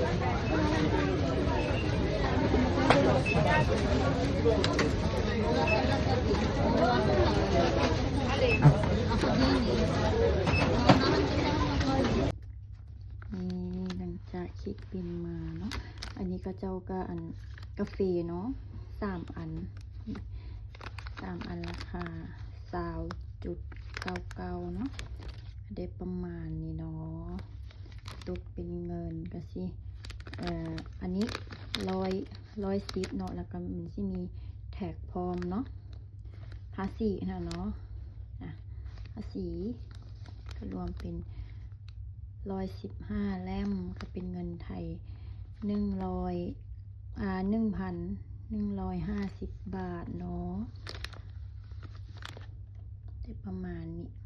ນີ້ ຫຼັງຈາກເຊັກບິນມາເນາະ ອັນນີ້ເຂົາເຈົ້າກະ ອັນ ກາເຟເນາະ ສາມອັນ ສາມອັນລາຄາ ຊາວຈຸດເກົ້າເກົ້າເນາະ ໄດ້ປະມານນີ້ເນາະ ຕົກເປັນເງິນກະຊິ ເອີ ອັນນີ້ ຮ້ອຍ ຮ້ອຍສິບເນາະ ແລ້ວກະມັນຊິມີແທັກພ້ອມເນາະ ພາສີຫັ້ນນະເນາະ ອາ ພາສີກະລວມເປັນຮ້ອຍສິບຫ້າແລ້ມ ກະເປັນເງິນໄທໜຶ່ງຮ້ອຍ ອາ ໜຶ່ງພັນໜຶ່ງຮ້ອຍຫ້າສິບບາດເນາະ ໄດ້ປະມານນີ້.